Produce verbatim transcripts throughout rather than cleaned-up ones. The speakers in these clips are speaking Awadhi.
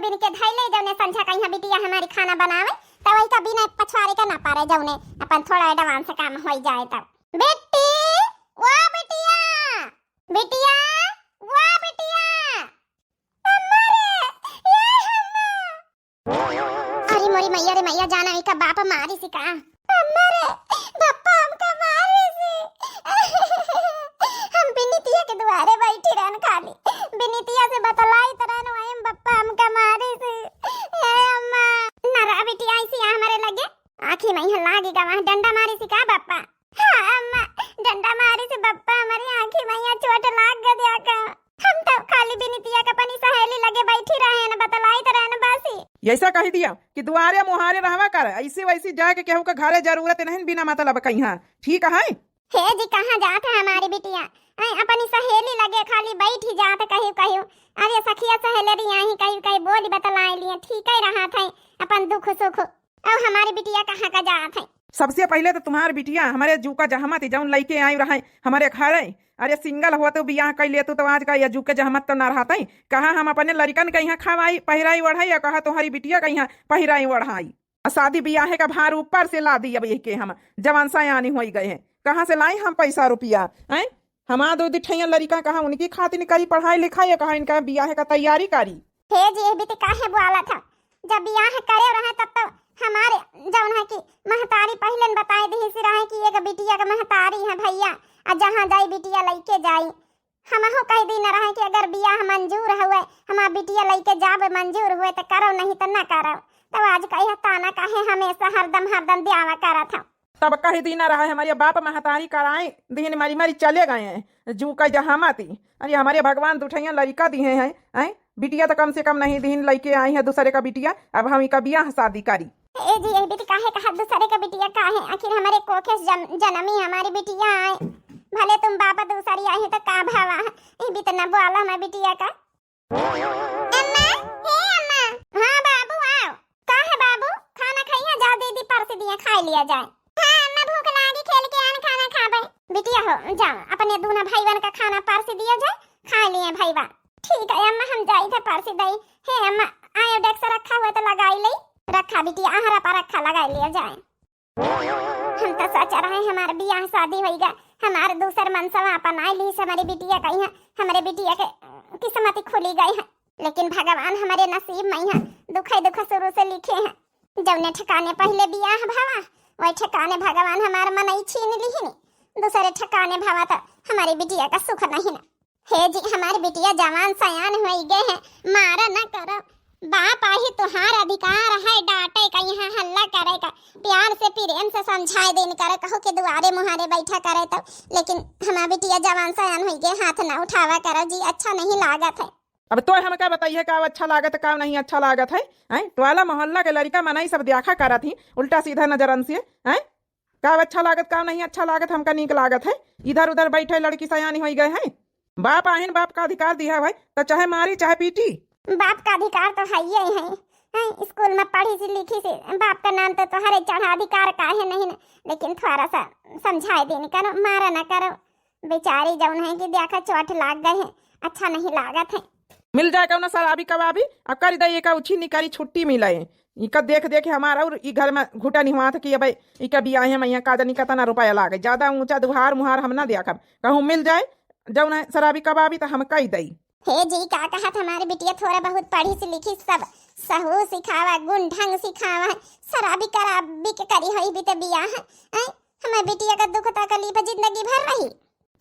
इनके धैले जौने संझा कहिया बिटिया हमारी खाना बनावे, त वही का बिना पछवारे का ना पारे, जौने अपन थोड़ा advance काम होई जाए तब। बिट्टी, ओ बिटिया, बिटिया, ओ बिटिया। अम्मा रे, ए अम्मा। अरे मोरी मैया रे मैया, जाना इका बाप मारी सी का। अम्मा रे, बप्पा हमका मारी सी। हम बिनितिया के दुआरे बैठी रहन खाली। बिनितिया से बतलाई त रहन, वही में बप्पा हमका मारी सी। ए अम्मा, ना रहा बिटिया ऐसी आ हमारे लगे। आँखी में यहाँ लागी गवा, डंडा मारी सी का बप्पा? हाँ अम्मा, डंडा मारी से बप्पा हमारी आँखी में यहाँ चोट लाग गया का। हम तो खाली बिनितिया के अपनी सहेली लगे बैठी रहे न, बतलाई त रहे न बासी। ऐसा कही दिया कि दुआरे मुहारे रहवा कर, ऐसी वैसी जाके केहू के घरे जरूरत नहीं बिना मतलब कहीं। ठीक है? हे जी, कहाँ जात है हमारी बिटिया? ऐ अपनी सहेली लगे खाली बैठी जात कहियो कहियो। अरे सखिया सहेली रही यहीं कहियो कहियो बोली बतलाई लिए, ठीक है रहा थे अपन दुख सुख। अब हमारी बिटिया कहाँ का जात है? सबसे पहिले त तुम्हार बिटिया हमरे जूका जहमत ही जौन लइके आई रहे हमरे घरे। अरे single होत बियाह कइ लेतू त आज का या जूके जहमत त ना रहत है। कहा हम अपने लड़िकन के यहाँ खवाई पहिराई ओढ़ाई, या कहा तुम्हारी बिटिया के यहाँ पहिराई ओढ़ाई। आ शादी बियाहे का भार ऊपर से ला दी अब यही के हम जवान सयानी होई गए हैं। कहाँ से लाई हम पैसा रुपया? हैं? हमार दो दुठैया लड़िका कहाँ उनकी खातिर करी पढ़ाई लिखाई, या कहाँ इनका बियाहे का तैयारी करी? हे जी, ए बीती काहे बोला था? जब बियाह करे रहे तब तो हमारे जौन है कि महतारी पहिले न बताए दिहिस रहे कि एक बिटिया के महतारी है भैया, आ जहाँ जाई बिटिया लइके जाई। हमहू कह दीन रहे कि अगर बियाह मंजूर हुए, हमार बिटिया लइके जाब मंजूर हुए त करो, नहीं त न करो। तब आज कहे ताना काहे हमेशा हरदम हरदम द्यावा करत हो? तब कह दीन रहे हमारे बाप महतारी कराए दिहिन, मरी मरी चले गए हैं। जूका जहमत ही। अरे हमारे भगवान दुठैया लड़िका दिहे हैं, हैं? बिटिया त कम से कम नहीं दिहिन, लइके आई है दूसरे का बिटिया, अब हम इका बियाह शादी करी। ए जी, ए बीती काहे कहा दूसरे का बिटिया काहे? आखिर हमारे कोखे से जन-, जनमी हमारी बिटिया आए। भले तुम बाप दूसरी आई है त का भावा है? ए बीती न बोला हमार बिटिया का। अम्मा, हे अम्मा। हाँ बाबू, आओ। का है बाबू? खाना खइया? जाओ दीदी परस दिया, खाई लिया जाए। हाँ अम्मा, भूख लागी, खेल के आन खाना खाबे। बिटिया हो, जाओ, अपने दूना भाईवन का खाना परस दिया जाए, खा लिए भाईवा। ठीक है अम्मा, हम जाई थे परस दई। हे अम्मा, आयो डेस्क रखा हुआ त लगाई ले। रखा बिटिया, आहरा पर रखा, लगाई लिया जाए। हम त सोच रहे हमार बियाह शादी होइगा, हमार दूसर मनसवा अपन आइ लिहिस हमरे बिटिया का इहाँ, हमरे बिटिया के किस्मत खुली गए है। लेकिन भगवान हमरे नसीब में इहाँ दुखे दुख शुरू से लिखे हैं। जौने ठिकाने पहिले बियाह भवा, वही ठिकाने भगवान हमार मनई छीन लिहिन। दूसरे ठिकाने भवा त हमारी बिटिया का सुख नहीं न। हे जी, हमार बिटिया जवान सयान होई गए हैं, मारा न करो। बाप आही तुहार अधिकार है डांटे का, यहाँ हल्ला करे का, प्यार से प्रेम से समझाए देन करे, कहो के दुआरे मुहारे बैठा करे तब। लेकिन हमार बिटिया जवान सयान होई गए, हाथ न उठावा करो जी, अच्छा नहीं लागत है। अब तो हमका बताइए का अच्छा लागत, का नहीं अच्छा लागत है, हैं? टोला मोहल्ला के लड़िका मनई सब देखा करत ही उल्टा सीधा नजरन से, हैं? का अच्छा लागत, का नहीं अच्छा लागत, हमका नीक लागत है। इधर उधर बैठे लड़की सयानी होई गए हैं। बाप आहिन, बाप का अधिकार दिहा भाई, त चाहे मारी चाहे पीटी। बाप का अधिकार तो है ही है, हैं? स्कूल में पढ़ी सी लिखी सी, बाप का नाम तो तोहरे चढ़ा, अधिकार काहे नहीं न? लेकिन थोड़ा सा समझाए देन करो, मारा न करो। बेचारी जौन है कि देखा चोट लाग गए है, अच्छा नहीं लागत है। मिल जाए कौनो शराबी कबाबी, आ कर दे एका उछी निकारी छुट्टी मिले। इका देख देख हमार और ई घर में घुटन हुआ था कि अब इका बियाहे में यहाँ का जानी कितना रुपया लागे। ज्यादा ऊंचा दुहार मुहार हम ना देखब, कहूँ मिल जाए जौन है शराबी कबाबी त हम कई दई। हे जी, का कहत हमारी बिटिया थोड़ा बहुत पढ़ी से लिखी, सब सहू सिखावा, गुण ढंग सिखावा, शराबी कराबी के करी होई भी त बियाह, हैं? हमार बिटिया का दुख तकलीफ जिंदगी भर रही।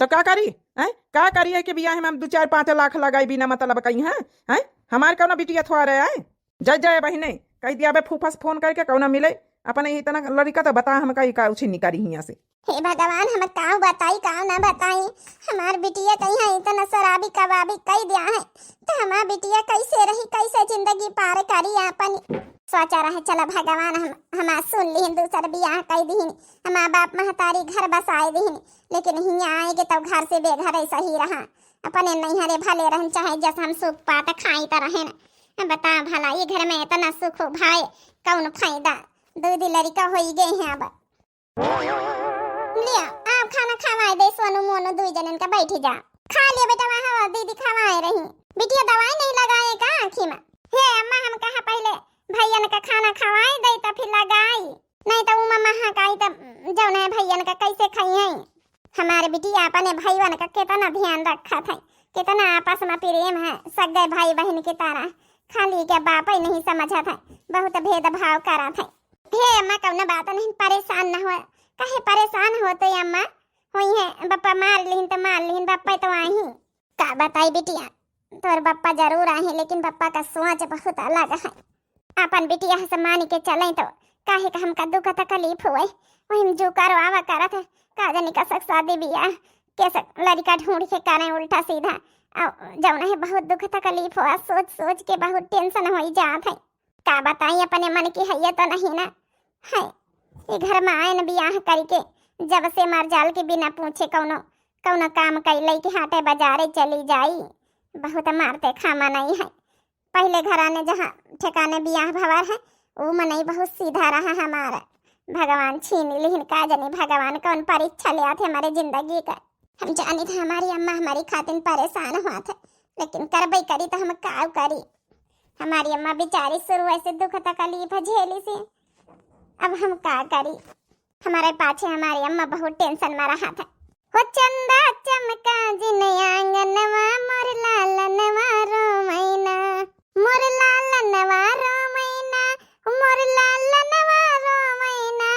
तो का करी, हैं? का करी है कि बियाह में हम दो चार पाँच लाख लगाई बिना मतलब कहीं, हैं? हैं? हमार कौनो बिटिया थोड़े है? जय जय बहिने, कह दिया बे फूफा से फोन करके कौनो मिले, अपने इतना लड़िका तो बता हमका ई का उछी निकारी हियाँ से। हे भगवान, हम का बताई, का ना बताई, हमार बिटिया कहीं इतना शराबी कबाबी कई दिया है, तो हमार बिटिया कैसे रही, कैसे जिंदगी पार करी अपन। सोचा रहे, चला भगवान हम, हमार सुन लिहिन, दूसर बियाह कई दिहिन, हमार बाप महतारी घर बसाए दिहिन, लेकिन हियाँ आए के तब घर से बेघर ऐसा ही रहा। अपने नैहरे भले रहन, चाहे जस हम सूप पात खाई त रहन। अब बता भला, ये घर में इतना सुख हो भाई, कौन फायदा? दो दी लड़िका होई गए हैं अब। लिया, आप खाना खवाए दे सोनू मोनू, दुई जनन का बैठी जा। खा लिया बेटा, वहाँ दीदी खवाए रही। बिटिया दवाई नहीं लगाए का आँखी में? हे अम्मा, हम कहा पहिले भइयन का खाना खवाई दई त फिर लगाई, नहीं त उ मम्मा हाँ काई त जौन है भइयन का कैसे खाई है। हमारे बिटिया अपने भइयन का कितना ध्यान रखत है, कितना आपस में प्रेम है, सगे भाई बहन की तरह। खाली के बाप ही नहीं समझत है, बहुत भेदभाव करत है। हे अम्मा, कौनो बात नहीं, परेशान न हो। काहे परेशान होते अम्मा? होई है बप्पा मार लिहिन त मार लिहिन, बप्पा तो आई। का बताई बिटिया, तोर बप्पा जरूर आहे, लेकिन बप्पा का सोच बहुत अलग है। अपन बिटिया से मान के चले तो काहे का हमका दुख तकलीफ हुए, वही में जो करवावा करत है, का जानी का सक शादी बियाह, के सक लड़का ढूंढ के करें उल्टा सीधा। और जौन है बहुत दुख तकलीफ हुआ, सोच सोच के बहुत टेंशन होई जात है। का बताई, अपने मन की है ये तो नहीं ना है। ये घर में आए न बियाह करके, जब से मर जाल के बिना पूछे कौनो कौनो काम कैले के हाटे बाजारे चली जाई। बहुत मारते खामा नहीं है। पहले घराने जहाँ ठिकाने बियाह भवर है, उ मनई बहुत सीधा रहा हमारा। भगवान छीन लिहिन, का जानी भगवान कौन परीक्षा ले आते हमारे जिंदगी का। हम जानी थे हमारी अम्मा हमारी खातिन परेशान हुआ थे, लेकिन करबई करी तो हम का करी। हमारी अम्मा बेचारी शुरू से दुख तकलीफ झेली सी, अब हम का करी। हमारे पाछे हमारी अम्मा बहुत टेंशन में रहा था। हो चंदा चमका जिन आंगनवा, मोर लालनवा रोमैना, मोर लालनवा रोमैना, मोर लालनवा रोमैना।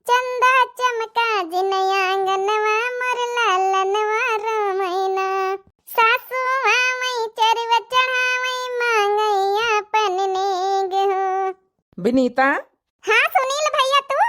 चंदा चमका जिन आंगनवा, मोर लालनवा रोमैना। सासु आवै चरवा चढ़ावै, मांगै आपन नेग हो। विनीता। हाँ सुनील भैया, तू?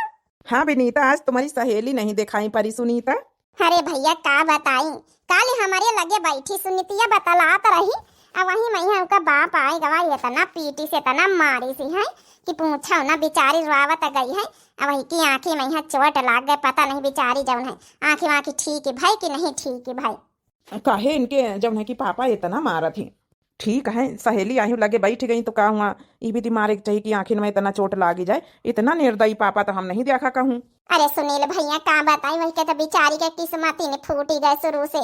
हाँ विनीता, आज तुम्हारी सहेली नहीं दिखाई पड़ी सुनीता। अरे भैया का बताई, काल हमारे लगे बैठी सुनीतिया बतलात रही, अब वही मैया उनका बाप आए गवा, इतना पीटी से इतना मारी सी है कि पूछो ना, बेचारी रोवत गई है। अब वही की आँखी मैया चोट लाग गए, पता नहीं बेचारी जौन है आँखी वाँखी ठीक भाई कि नहीं ठीक भाई। काहे इनके जौन है कि पापा इतना मारत ही? ठीक है, सहेली आही लगे बैठ गई तो का हुआ, ई भी दिमाग एक चाहिए कि आँखिन में इतना चोट लागी जाए, इतना निर्दयी पापा तो हम नहीं देखा कहूँ। अरे सुनील भैया का बताई, वही के तो बेचारी के किस्मत ही नहीं फूटी गए शुरू से,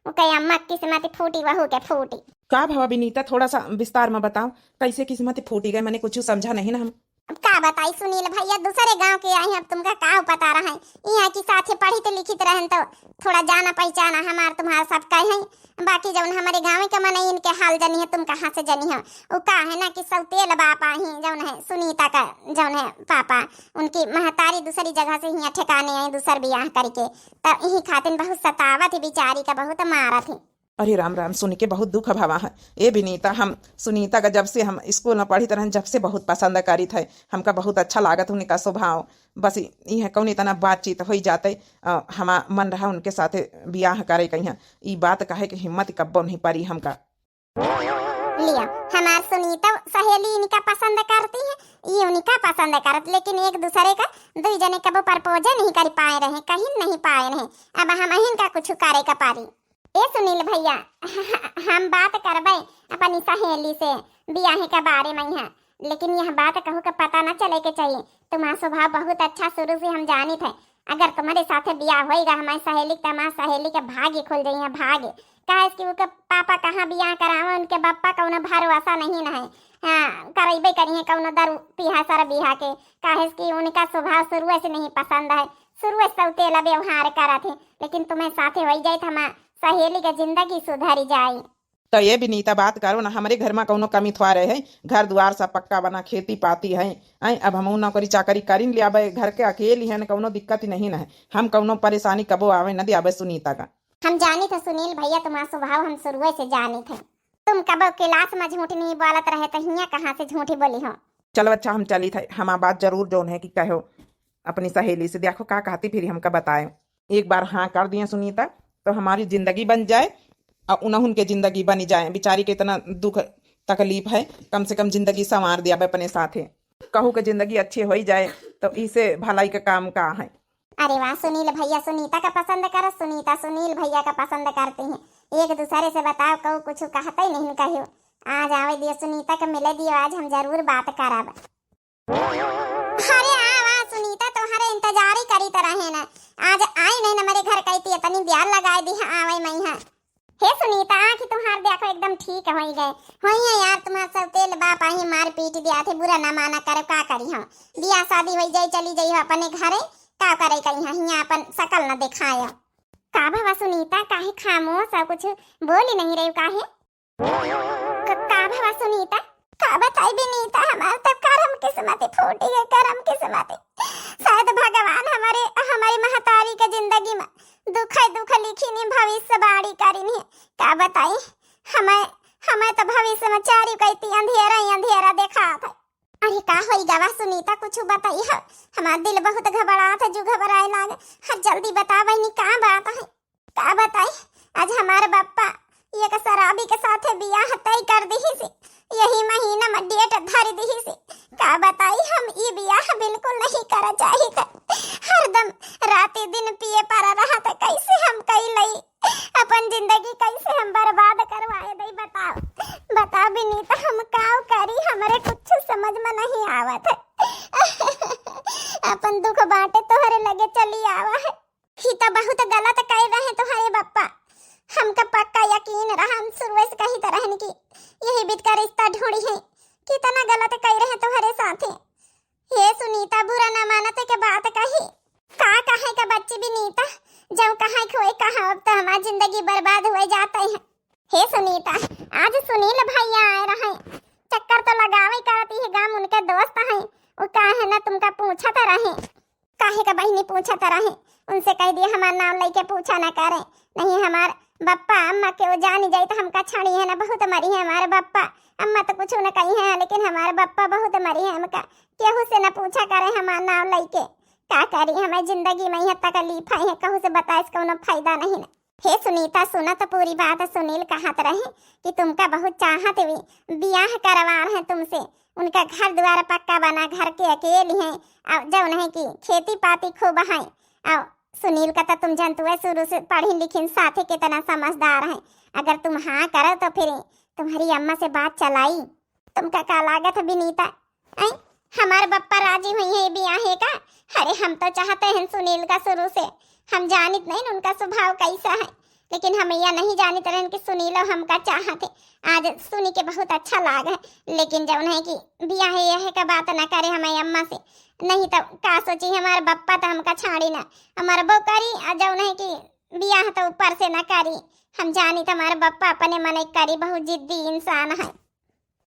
वो कहे अम्मा किस्मत फूटी, वहू के फूटी। का भवा विनीता, थोड़ा सा विस्तार में बताओ, कैसे किस्मत फूटी गए, मैंने कुछ समझा नहीं ना हम। अब का बताई सुनील भैया, दूसरे गांव के आई हैं, अब तुमका का पता रहे, यहाँ की साथे पढ़ित लिखित रहन तो थोड़ा जाना पहचाना हमार तुम्हार सब कहे हैं, बाकी जौन हमारे गाँव के मनई इनके हाल जनी है, तुम कहाँ से जनी हो। वो का है ना कि सौतेल बाप आही जौन है सुनीता का जौन है पापा, उनकी महतारी दूसरी जगह से हियाँ ठिकाने आई दूसर बियाह करके, तो यही खातिन बहुत सतावत ही बेचारी का, बहुत मारत ही। अरे राम राम, सुन के बहुत दुख भवा है। ए विनीता, हम सुनीता का जब से हम स्कूल में पढ़ित रहन, जब से बहुत पसंद करित है, हमका बहुत अच्छा लागत उनका स्वभाव। बस इ-, इहे कौन इतना बातचीत होई जाते, अ, हमा मन रहा उनके साथे बियाह करे कहिया। ई बात कहे के हिम्मत कब्बो नहीं परी हमका। लिया, हमार सुनीता सहेली इनका पसंद करती है, ई उनका पसंद करत, लेकिन एक दूसरे का दुई जने कबो प्रपोज नहीं कर पाए रहे, कहीं नहीं पाए रहे। अब हम इनका कुछ करे का पारी। ए सुनील भैया, हम बात करबे अपनी सहेली से बियाहे के बारे में यहाँ, लेकिन यह बात कहू के पता न चले के चाहिए। तुम्हारा स्वभाव बहुत अच्छा शुरू से हम जानित है। अगर तुम्हारे साथे बियाह होएगा हमारी सहेली के, तो हमारी सहेली के भाग्य खुल जाइए, भाग्य। काहे कि उनके पापा कहाँ बियाह करावे, उनके बप्पा कौनो भरोसा नहीं न है। हाँ, करैबे करिए कौनो दारू पीहा सर बिहा के, काहे कि उनका स्वभाव शुरू से नहीं पसंद है, शुरू से सौतेला व्यवहार करत है। लेकिन तुम्हें साथे होई जाए तो हमार सहेली के जिंदगी सुधरी जाए। तो ये विनीता बात करो ना, हमरे घर में कौनो कमी थोड़े है, घर दुआर सब पक्का बना, खेती पाती है, हैं, अब हम नौकरी चाकरी करिन लियाबे, घर के अकेली है, कौनो दिक्कत ही नहीं ना है, हम कौनो परेशानी कबो आवे न दियाबे सुनीता का। हम जानी थे सुनील भैया, तुम्हारा स्वभाव हम शुरुए से जानी थे, तुम कबो क्लास में झूठ नहीं बोलत रहे, तो हियाँ कहाँ से झूठी बोली हो? चलो अच्छा, हम चली थे, हमार बात जरूर जौन है कि कहो अपनी सहेली से, देखो का कहती, फिर हमका बताए। एक बार हाँ कर दिए सुनीता, तो हमारी जिंदगी बन जाए और उन्हन के जिंदगी बनी जाए। बेचारी के इतना दुख तकलीफ है, कम से कम जिंदगी संवार दिया अपने साथे। कहू के जिंदगी अच्छी होई जाए, तो इसे भलाई का काम का है? अरे वाह सुनील भैया, सुनीता का पसंद कर, सुनीता सुनील भैया का पसंद करती हैं। एक दूसरे से बताओ, कहू कुछ कहते ही नहीं कहो। आज आवे दियो सुनीता के मिले दियो, आज हम जरूर बात करब। अरे आवा सुनीता, तोहरे इंतजार ही करी त रहे न, आज आई नहीं न मेरे घर कही थी, इतनी देर लगाए दी है आवे में है। हे सुनीता, आँखी तुम्हार देखो एकदम ठीक होइ गए। होइहैं यार, तुम्हार सब तेल बाप आही मार पीट दिया थे, बुरा ना माना करो, का करी हम। बियाह शादी होइ जाई, चली जाई हो अपने घरे, का करे करी हियाँ अपन शकल न दिखायो। का भवा सुनीता, काहे खामोश हो, कुछ बोली नहीं रही काहे? क-, का भवा सुनीता? का बताई विनीता, हमार तो करम किस्मत फूटी है, करम किस्मत। शायद भगवान हमारे, हमारी महतारी के जिंदगी में दुख ही दुख लिखी नहीं, भविष्यवाणी करी नहीं। का बताई, हमें, हमें तो भविष्य में चारी कइती अंधेरा ही अंधेरा देखात है। अरे का होई गवा सुनीता, कुछ बताई है, हमार दिल बहुत घबरात है, जो घबराए लागे। हाँ जल्दी बता बहिनी, का बात है? का बताई, आज हमार बप्पा एक शराबी के साथे बियाह तय कर दिहिस, यही महीना में डेट धर दिहिस। का बताई, हम ई बियाह बिल्कुल नहीं कर चाहित। हरदम राती दिन पिए पड़ा रहा त कैसे हम कई लई, अपन जिंदगी कैसे हम बर्बाद करवाए दई, बताओ, बताओ विनीता, हम काव करी, हमरे कुछ समझ में नहीं आवत है। अपन दुख बाटे तोहरे लगे चली आवा है। ही तो बहुत गलत कह रहे तुम्हारे बप्पा। हमका पक्का यकीन रहा, हम शुरू से कही तो रहन की यही बीत का रिश्ता ढूंढी है। कितना गलत कह रहे तुम्हारे साथे। हे सुनीता, बुरा ना मानत के बात कही। का कहे का बच्ची विनीता, जब कहा खोए कहा, अब तो हमार जिंदगी बर्बाद हुए जाते हैं। हे सुनीता, आज सुनील भैया आए रहे, चक्कर तो लगावे करती है, गांव उनके दोस्त हैं, वो का है ना तुमका पूछत रहे। काहे का बहिनी पूछत रहे, उनसे कह दिए हमार नाम लेके पूछा ना करे, नहीं हमार बप्पा अम्मा के वो जानी जाई तो हमका छाड़ी है ना, बहुत मरी है हमारे बप्पा। अम्मा तो कुछ न कही है लेकिन हमारे बप्पा बहुत मरी है हमका, केहू से ना पूछा करे हमार नाम लेके। का करी, हमारी जिंदगी में यह तकलीफ है, कहू से बताए से कोनो फायदा नहीं ना। हे सुनीता, सुना तो पूरी बात। सुनील कहत रहे कि तुमका बहुत चाहत हुई, बियाह करवा रहे तुमसे, उनका घर द्वार पक्का बना, घर के अकेली हैं, और जौन है कि खेती पाती खूब है। और सुनील का तो तुम जानतु है, शुरू से पढ़ी लिखिन साथे कितना समझदार है। अगर तुम हाँ करो तो फिर तुम्हारी अम्मा से बात चलाई। तुमका का लागत है विनीता? ऐं, हमार बप्पा राजी हुई है बियाहे का? अरे हम तो चाहते हैं सुनील का शुरू से, हम जानित नहीं उनका स्वभाव कैसा है, लेकिन हम यह नहीं जानित रहन कि सुनील हमका चाहत है। आज सुनी के बहुत अच्छा लाग है, लेकिन जौन है कि बियाहे यह का बात ना करे हमारे अम्मा से, नहीं तो का सोची हमार बप्पा तो हमका छाड़ी ना, हमार बो करी, आ जौन है कि बियाह तो ऊपर से ना करी। हम जानित हमार बप्पा अपने मन करी, बहुत जिद्दी इंसान है।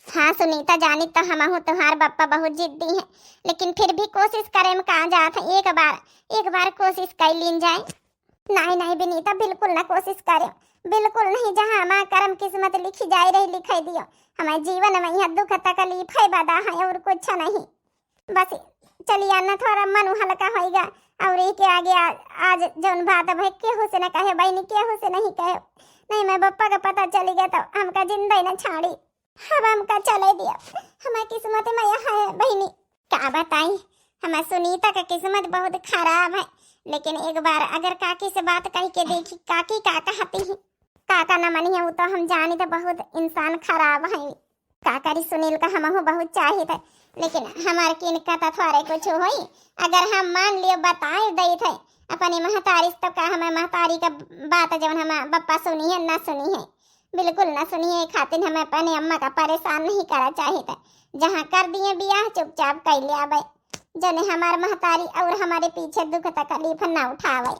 हाँ सुनीता, जानी तो हमहू तुम्हार बप्पा बहुत जिद्दी है, लेकिन फिर भी कोशिश करे में कहाँ जात है, एक बार, एक बार कोशिश कर लीन जाए। नहीं नहीं विनीता, बिल्कुल ना कोशिश करे, बिल्कुल नहीं। जहाँ हमार करम किस्मत लिखी जाए रही, लिखाई दियो। हमारे जीवन में यह दुख तकलीफ है बदा है और कुछ नहीं। बस चलिया ना, थोड़ा मन हल्का होइगा। और एक आगे आ, आज जौन बात भाई केहू से ना कहे बहिनी, केहू से नहीं कहे। नहीं मैं बप्पा का पता चली गया तो हमका जिंदा ही ना छाड़ी। अब हमका चले दिया, हमार किस्मत में यह है बहिनी। का बताई, हमार सुनीता का किस्मत बहुत खराब है। लेकिन एक बार अगर काकी से बात कह के देखी, काकी का कहती है। काका न मनिहे, वो तो हम जानी तो बहुत इंसान खराब है। का करी, सुनील का हमहू बहुत चाहित है, लेकिन हमार किनका तो थोड़े कुछ होई। अगर हम मान लियो, बताए देत है अपनी महतारी से, तो का हमें महतारी का बात जौन हमार बप्पा सुनी है, ना सुनी है, बिल्कुल ना सुनी है। खातिर हमें अपने अम्मा का परेशान नहीं करा चाहित है। जहाँ कर दिए बियाह, चुपचाप कर ले आवे, जने हमार महतारी और हमारे पीछे दुख तकलीफ ना उठावे।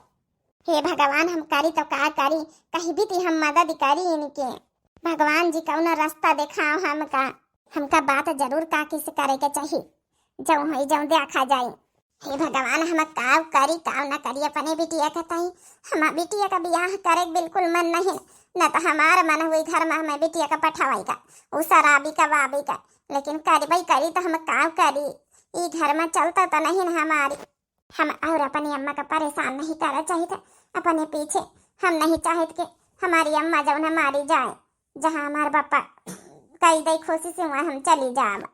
हे भगवान, हम करी तो का करी, कहीं भी ती हम मदद करी इनके। भगवान जी कौनो रास्ता देखाओ हमका, हमका बात जरूर काकी से करे के चाही, जौन होई जौन देखा जाई। हे भगवान, हम काव करी काव ना करी अपने बिटिया के ताई। हम बिटिया का बियाह करे के बिल्कुल मन नहीं, न तो हमार मन हुई घर में हमें बिटिया का पठावाई का, उ शराबी का बाबी का, लेकिन करबई करी तो हम काव करी, ई घर में चलता तो नहीं न हमारी। हम और अपनी अम्मा का परेशान नहीं करा चाहित, अपने पीछे हम नहीं चाहित कि हमारी अम्मा जौन मारी जाए। जहाँ हमार बप्पा कई दई खुशी से वहाँ हम चली जाब।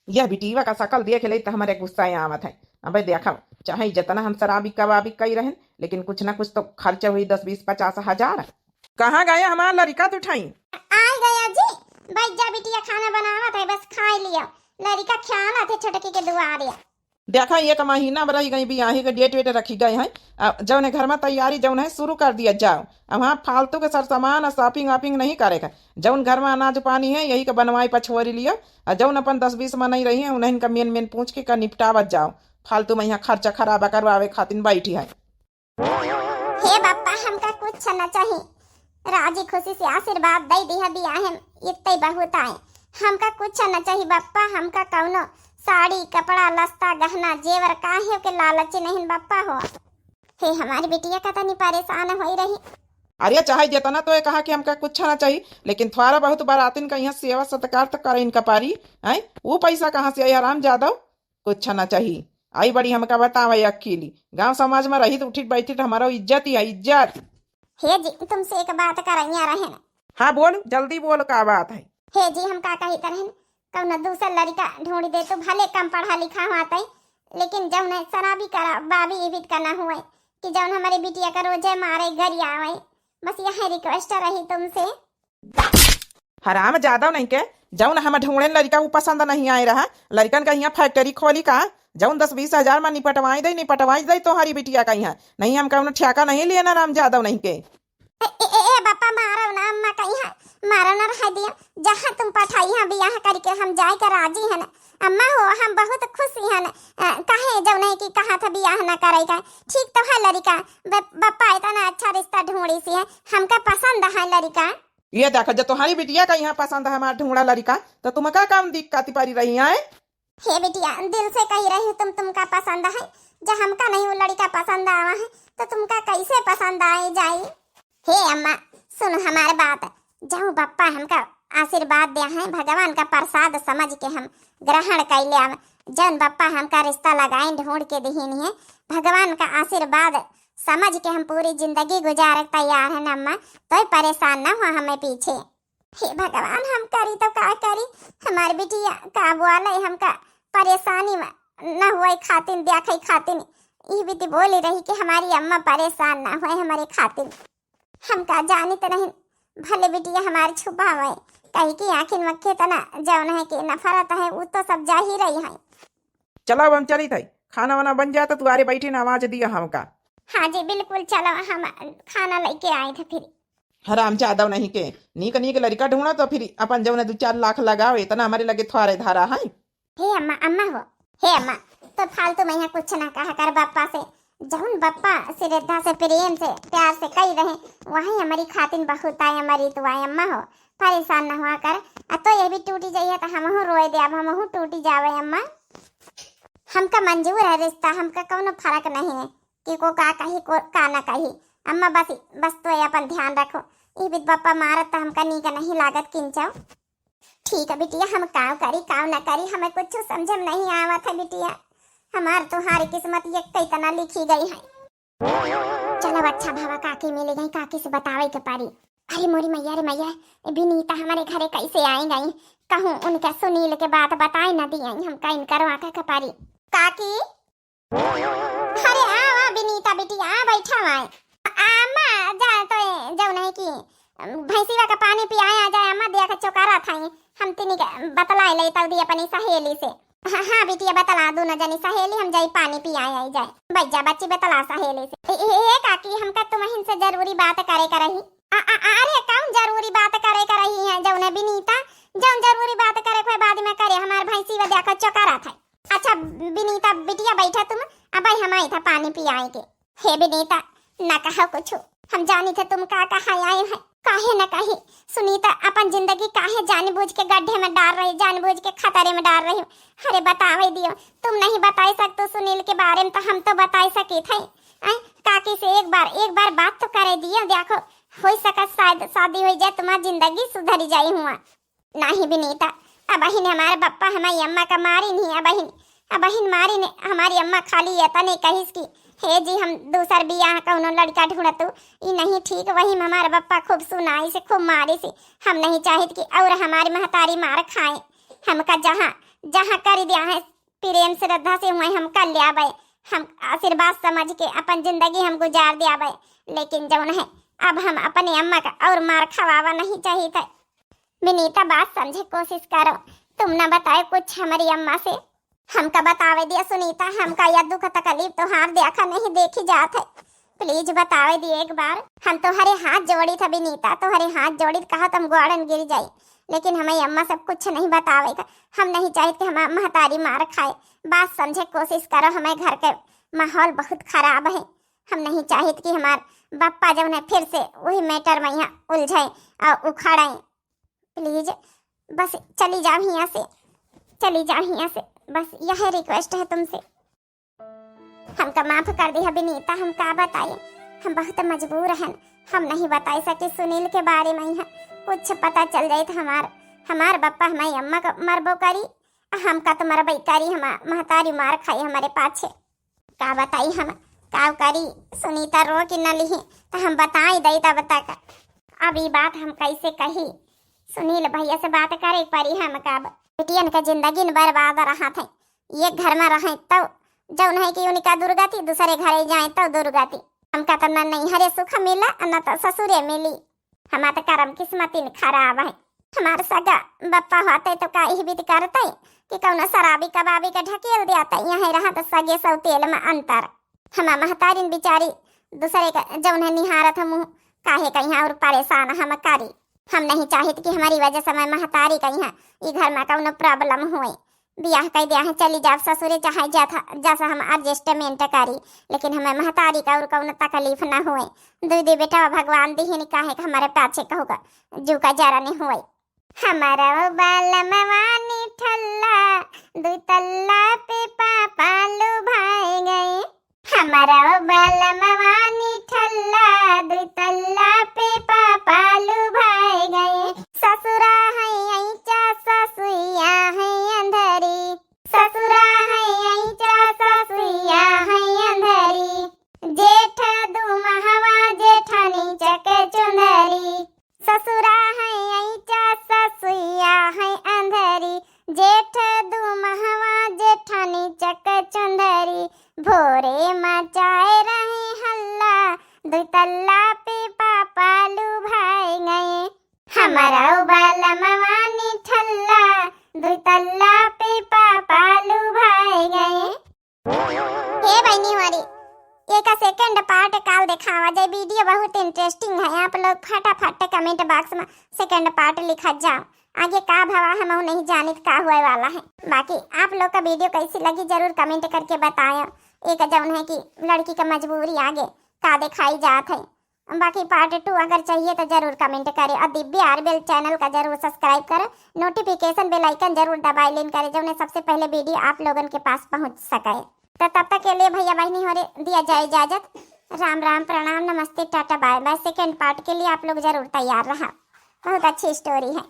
यह बिटिया का शकल देख ले तो हमारे गुस्सा आवत है। अबे देखो, चाहे जितना हम शराबी कबाबी कई रहन, लेकिन कुछ ना कुछ तो खर्च हुई, दस बीस पचास हजार। कहाँ गया हमारा लड़का दुठाई? आ गया जी, बैठ जा बिटिया, खाना बनावत है, बस खाई लिया। लड़का ख्याल आते छोटकी के दुआरे। देखा, एक महीना में रहि गई, बियाहे के date वेट रखी गए हैं। आ, जौन है घर में तैयारी जौन है शुरू कर दिया जाओ। अब हाँ, फालतू के सरसामान और shopping वॉपिंग नहीं करे का। जौन घर में अनाज पानी है, यही का बनवाई पछोरी लियो। और जौन अपन दस बीस मनई रही है, उन्हें इनका मेन मेन पूछ के का निपटावत जाओ। फालतू में यहाँ खर्चा खराबा करवावे खातिर बैठी है। हे बप्पा, हमका कुछ न चाही, राजी खुशी से आशीर्वाद दे दिहा बियाहे में, इतने बहुत आए। हमका कुछ न चाही बप्पा, हमका कौनो साड़ी, कपड़ा, लस्ता, गहना, जेवर, काहे के लालच नहीं बप्पा हो। हे हमारी बिटिया का तनी परेशान होई रही। अरे, चाहे जितना तो ये कहा कि हमका कुछ ना चाही, लेकिन थोड़ा बहुत बारातिन का यहाँ सेवा सत्कार तो करे इनका पारी, हैं? वो पैसा कहाँ से आई, हराम जादव? कुछ ना चाही। आई बड़ी हमका बतावे अकेली, गांव समाज में रही तो उठी बैठी तो हमारा इज्जत ही है, इज्जत। हे जी, तुमसे एक बात करैया रहन। हाँ बोल, जल्दी बोल, का बात है? हे जी, हम का कही तरहन, कौनो दूसर लड़का ढूंढ दे तो भले कम पढ़ा लिखा होते, लेकिन जौन है शराबी करा बाबी इबित का ना हुए कि जौन हमारे बिटिया का रोजे मारे घर आवे। बस यह request रही तुमसे। हराम जादव नहीं के, जौन हम ढूंढे लड़का वो पसंद नहीं आए रहा, लड़कन का यहाँ factory खोली का, जौन दस बीस हजार में निपटवाई दे, निपटवाई दे तोहरी बिटिया का यहाँ। नहीं, हम कौनो ठेका नहीं लिए ना राम जादव नहीं के। ए, ए, ए, ए, बापा, मारो ना अम्मा का यहाँ, मारो ना रह दियो। जहाँ तुम पठाई है बियाह करके हम जाए के राजी है ना। अम्मा हो, हम बहुत खुश हन, अ, काहे जौन है कि कहा था बियाह ना करे का। ठीक तो है लड़का, ब-, बप्पा इतना अच्छा रिश्ता ढूंढी सी है, हमका पसंद है लड़का। ये देखो, जब तुम्हारी बिटिया का यहाँ पसंद है हमारा ढूंढा लड़का, तो तुमका कौन दिक्कत पड़ी रही है? हे बिटिया, दिल से कही रही हूँ, तुम, तुमका पसंद है, जब हमका नहीं वो लड़का पसंद आवा है, तो तुमका कैसे पसंद आए जाई? हे अम्मा, सुन हमारे बात, जहूँ बप्पा हमका आशीर्वाद दिया है, भगवान का प्रसाद समझ के हम ग्रहण कर ले। अब जौन बप्पा हमका रिश्ता लगाए ढूंढ के दिहिन है, भगवान का आशीर्वाद समझ के हम पूरी जिंदगी गुजारे के तैयार है अम्मा, तोय परेशान न हुआ हमें पीछे। हे भगवान, हम करी तो का करी, हमार बिटिया का बोले हमका परेशानी में न हुए खातिन, देखे खातिन, ई बिटी बोली रही कि हमारी अम्मा परेशान ना हुए हमारे खातिन। हम का जानित नहीं, भले बिटिया हमार छुपावे, कही कि आँखिन में केतना जौन है कि नफरत है, उ तो सब जाहिर ही है। चला, अब हम चलित है, खाना वाना बन जाए तो दुआरे बैठी न आवाज दिया हमका। हाँ जी, बिल्कुल, चलो, हम खाना लेके आए थे फिर। हराम जादव नहीं के, नीक नीक लड़का ढूंढा तो फिर अपन जौन दो चार लाख लगाओ, इतना हमारे लगे थोड़े धारा है। हे अम्मा, अम्मा हो, हे अम्मा, तो फालतू में यहाँ कुछ ना कहा कर बप्पा से। जौन बप्पा श्रद्धा से, प्रेम से, प्यार से कही रहे, वही हमारी खातिन बहुत आए, हमारी तो आए अम्मा हो, परेशान न हुआ कर। आ तो ये भी टूटी जाइए तो हमहू रोए दे, अब हमहू टूटी जावे अम्मा। हमका मंजूर है रिश्ता, हमका कौनो फर्क नहीं है कि को का कही, को का ना कही। अम्मा बस, बस तो ये अपन ध्यान रखो, ई बित बप्पा मारत तो हमका नीक नहीं लागत किंचो। ठीक है बिटिया, हम काव करी, काव ना करी, हमें कुछ समझ में नहीं आवत है बिटिया। हमार तुम्हारी किस्मत ये कैतना लिखी गई है। चलो अच्छा भवा, काकी मिल गई, काकी से बतावे के पारी। अरे मोरी मैया रे मैया, ए बिनीता हमारे घरे कैसे आई गई? कहूँ उनके सुनील के बात बताए न दिए, हमका इनकर वाका के पारी। काकी, अरे आ, आ बिनीता बिटिया, आ बैठा वाए। आ, अम्मा, जा तो ए, जौन है कि, अम, भैंसिया का पानी पियाए आ जाए, अम्मा, दिया के चोकारा था, हम तिनी के बतलाए ले तौदी अपनी सहेली से। हाँ, हाँ बिटिया, बतला दो न जनी सहेली, हम जाई पानी पियाए आई जाए। बैठ जा बच्ची, बतला सहेली से। ए, ए, ए काकी, हमका तुम्हिन से जरूरी बात करे के रही। आ, आ, आ, अरे कौन जरूरी बात करे के रही है जौन है बिनीता, जौन जरूरी बात करे के बाद में करे, हमार भैंसिया देखो चोकारा था। अच्छा बिनीता बिटिया, बैठा तुम, अब हम आई था पानी पियाए के। हे बिनीता, न कहो कुछ, हम जानी थे तुम का कहा आए हैं, काहे न कही। सुनीता अपन जिंदगी काहे जानबूझ के गड्ढे में डाल रही, जानबूझ के खतरे में डाल रही? अरे बतावे दियो, तुम नहीं बताई सकते सुनील के बारे में तो हम तो बताई सकी थे। आए, काकी से एक बार, एक बार बात तो करे दियो, देखो हो सकत शायद शादी हो जाए, तुम्हारी जिंदगी सुधरी जाई हुआ। नाही बिनीता, अबहिन हमारे बप्पा हमारी अम्मा का मारी नहीं, अबहिन, अबहिन मारी ने हमारी अम्मा खाली ये तने कहिस कि हे जी हम दूसर बियाह कौनो लड़का ढूंढतू, ई नहीं ठीक। वही में हमारे बप्पा खूब सुनाई से खूब मारी से, हम नहीं चाहित कि और हमारी महतारी मार खाए। हमका जहाँ, जहाँ कर दिया है प्रेम श्रद्धा से हुए हम कर लियाबे, हम आशीर्वाद समझ के अपन जिंदगी हम गुजार दियाबे, लेकिन जौन है अब हम अपने अम्मा का और मार खवावा नहीं चाहित है। विनीता बात समझे कोशिश करो, तुम ना बताए कुछ हमारी अम्मा से। हमका बतावे दिया सुनीता, हमका या दुख तकलीफ तोहार देखा नहीं देखी जात है। Please बतावे दिया एक बार। हम तोहरे हाथ जोड़ी था विनीता, तोहरे हाथ जोड़ी, कहा तुम गोड़न गिर जाई, लेकिन हमें अम्मा सब कुछ नहीं बतावे का। हम नहीं चाहित कि हमार महतारी मार खाए। बात समझे कोशिश करो, हमें घर के माहौल बहुत खराब है। हम नहीं चाहित कि हमार बप्पा जौन है फिर से वही matter में यहाँ उलझे और उखड़े। Please बस चली जाओ यहाँ से, चली जाओ यहाँ से, बस यह request है तुमसे। हमका माफ कर दिया विनीता, हम का बताए, हम बहुत मजबूर हैं, हम नहीं बताई सके सुनील के बारे में। यहाँ कुछ पता चल जाए तो हमार, हमार बप्पा हमारी अम्मा का मरबो करी, हमका तो मरबई करी, हमार महतारी मार खाई हमारे पाछे। का बताई हम, का करी, सुनीता रो कि न लिही, तो हम बताई दई तब तक। अब ई बात हम कैसे कही, सुनील भैया से बात करे परी हमका। अब बेटियन के जिंदगी न बर्बाद रहत है, एक घर में रहे तो जौन है कि उनका दुर्गति, दूसरे घरे जाए तो दुर्गति। हमका तो न नैहरे सुख मिला, न तो ससुरे मिली। हमार तो करम किस्मतिन खराब है। हमार सगा बप्पा होते तो का इह बीत करते कि कौनो शराबी कबाबी के ढकेल देते, यहाँ रहत सगे सौतेल में अंतर। हमार महतारिन बिचारी दूसरे के जौन है निहारत हम, काहे कहीं और परेशान हम करी। हम नहीं चाहित कि हमारी वजह से हमार महतारी कहीं ई घर में कौनो problem हुए। बियाह कई दिया है, चली जाब ससुरे, चाहे जाथा, जैसा हम adjustment करी, लेकिन हमें महतारी का और कौनो तकलीफ ना हुए। दुई दुई बेटा भगवान दिहिन, काहे के हमारे पाछे कहूँगा जू का जरा नहीं हुए। हमारा वो बालमवा निठल्ला, दुई तल्ला पे पापा लुभाए गए। हमारा वो बालमवा निठल्ला, दुई तल्ला पे पापा लुभाए गए। ससुरा है ऐचा, ससुइया है अंधरी। ससुरा है ऐचा, ससुइया है अंधरी। जेठ दू महवा, जेठानी चक चुंदरी। ससुरा है ऐचा, ससुइया है अंधरी। जेठ दू महवा, जेठानी चक चुंदरी। भोरे मचाए रहे हल्ला, दुई तल्ला पे पापा लुभाए गए। हमारा बालमवा निठल्ला, दुई तल्ला पे पापा लुभाए गए। हे बहिनी हमारी, एका second part काल देखावा जाए। Video बहुत interesting है, आप लोग फटाफट comment box में second part लिखत जाओ। आगे का भवा हम नहीं जानित का हुए वाला है। बाकी आप लोग का video कैसी लगी जरूर comment करके बताएं। एक जौन है कि लड़की का मजबूरी आगे का दिखाई जात है। बाकी part two अगर चाहिए तो जरूर comment करें और Divya R B L channel का जरूर subscribe करें, notification bell icon जरूर दबाए लेन करें, जौने सबसे पहले video आप लोगन के पास पहुँच सके। तो तब तक के लिए भैया बहिनी हमारे दिया जाए इजाजत। राम राम, प्रणाम, नमस्ते, Tata, bye bye। Second part के लिए आप लोग जरूर तैयार रहा, बहुत अच्छी story है।